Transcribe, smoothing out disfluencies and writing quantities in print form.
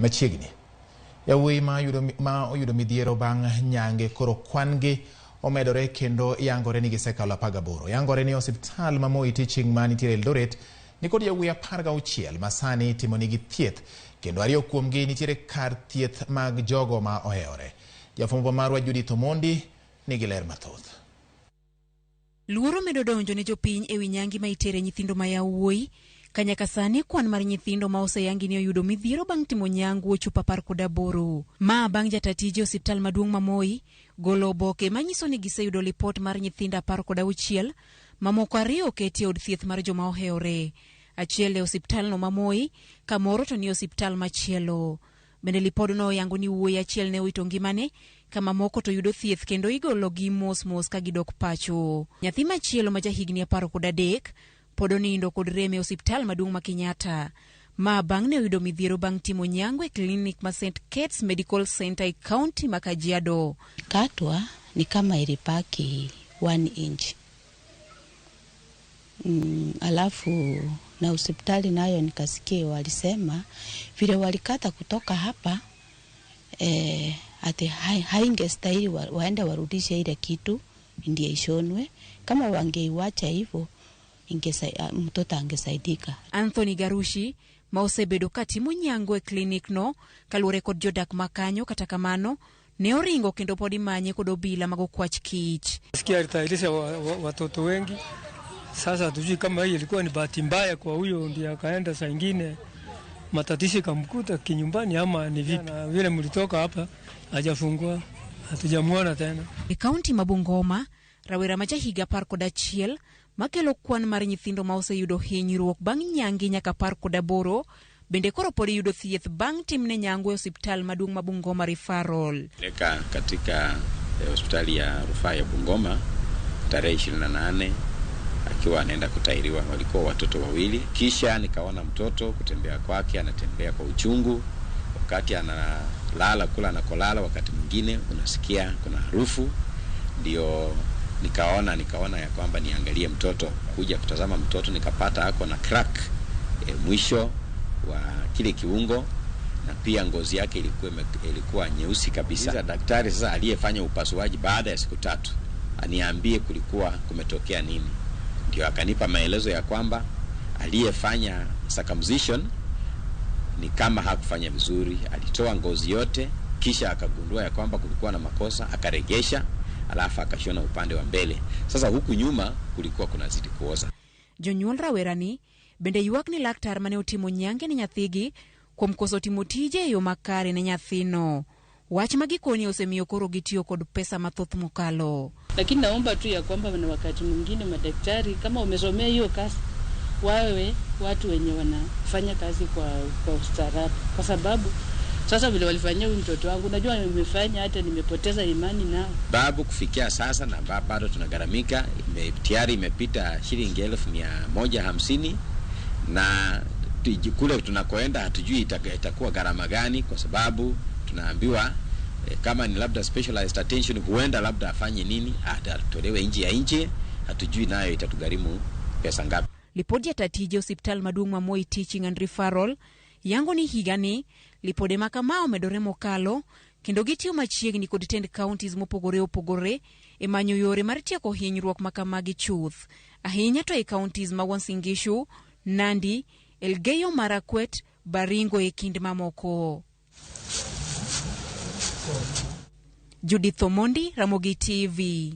Machiegni. Yawuoyi ma yudo ma oyudo midhiero bang' nyange koro kwan gi omedore kendo yangore ni gisekalo 18. Yangore ni osiptal ma Moi Teaching ma nitiere Eldoret nikod yawuoyi 16 ma sani itimonigi thieth kendo ariyo kuomgi nitiere kar thieth mag jogo ma ohewore. Jafwambo marwa Judith Omondi nigi ler mathoth. Luoro medo donjo ne jopiny ewi nyangi ma itere nyithindo ma yawuoyi ka nyaka sani kwan mar nyithindo ma oseyangi ni oyudo midhiero bang' timo nyangu ochopo 18. Ma bang' jata tije osiptal maduong' ma Moi golo oboke manyiso ni giseyudo lipot mar nyithindo 16 mamoko ariyo oketi e od thieth mar joma ohewore. Achiel e osiptalno ma Moi ka moro to ni e osiptal machielo. Bende lipodno oyango ni wuoyi achiel ne owito ngimane ka mamoko to yudo thieth kendo igologi mos mos ka gidok pacho. Nyathi machielo ma jahigni 13 pod onindo kod rem e osiptal maduong' ma Kenyatta. Ma bang' ne oyudo midhiero bang' timo nyango e klinik ma St Kate's Medical Center e kaunti ma Kajiado. Katwa ni kama ilibaki 1 inch. Alafu na hospitali nayo nikasikia walisema vile walikata kutoka hapa ati haingestahili waende warudishe ile kitu ndiye ishonwe. Kama wangeiwacha hivyo mtoto angesaidika. Anthony Garushi ma osebedo ka timo nyango e klinik no kaluwore kod jodak makanyo, kata kamano ne oringo kendo pod imanye kod obila mag okwach kich. Sikia alitayarisha watoto wengi. Sasa hatujui kama hii ilikuwa ni bahati mbaya kwa huyo ndiye akaenda saa ingine matatizo ikamkuta kinyumbani ama ni vipi. Na vile mlitoka hapa hajafungua, hatujamuona tena. E kaunti ma Bungoma, rawera ma jahiga 11 makelo kwan mar nyithindo ma oseyudo hinyruok bang' nyangi nyaka 18 bende koro pod yudo thieth bang' timne nyangu e osiptal maduong' ma Bungoma Referral. Peleka katika hospitali ya rufaa ya Bungoma tarehe 28 akiwa anaenda kutairiwa, walikuwa watoto wawili. Kisha nikaona mtoto kutembea kwake anatembea kwa uchungu, wakati analala kula anakolala, wakati mwingine unasikia kuna harufu. Ndio nikaona ya kwamba niangalie mtoto, kuja kutazama mtoto nikapata ako na crack mwisho wa kile kiungo, na pia ngozi yake ilikuwa nyeusi kabisa. Sasa daktari sasa aliyefanya upasuaji baada ya siku 3 aniambie kulikuwa kumetokea nini. Ndio akanipa maelezo ya kwamba aliyefanya circumcision ni kama hakufanya vizuri, alitoa ngozi yote kisha akagundua ya kwamba kulikuwa na makosa, akaregesha, alafu akashona upande wa mbele. Sasa huku nyuma kulikuwa kunazidi kuoza. Jonyuol rawerani bende ywak ni laktar mane otimo nyange ne nyathigi kuom koso timo tije e yo makare ne nyathino. Wach ma gikoni osemiyo koro gitiyo kod pesa mathoth mokalo. Lakini naomba tu ya kwamba na wakati mwingine madaktari kama umesomea hiyo kazi wawe watu wenye wanafanya kazi kwa ustaarabu, kwa sababu sasa vile walifanyia huyu mtoto wangu najua nimefanya hata nimepoteza imani nao. Babu kufikia sasa na bado tunagharamika, tayari imepita shilingi 1,150 na kule tunakoenda hatujui itakuwa gharama gani, kwa sababu tunaambiwa kama ni labda specialized attention huenda labda afanye nini, atatolewe nje ya nchi, hatujui nayo itatugharimu pesa ngapi. Lipodi ya tatije osiptal maduong' ma Moi Teaching and Referral yango ni higani lipode ma kama omedore mokalo kendo gitiyo machiegni kod tend counties mopogore opogore e manyo yore mar tieko hinyruok ma kamagi chuth, ahinya to e counties ma Uasin Gishu, Nandi, Elgeyo Marakwet, Baringo e kind mamoko. Judith Omondi, Ramogi TV.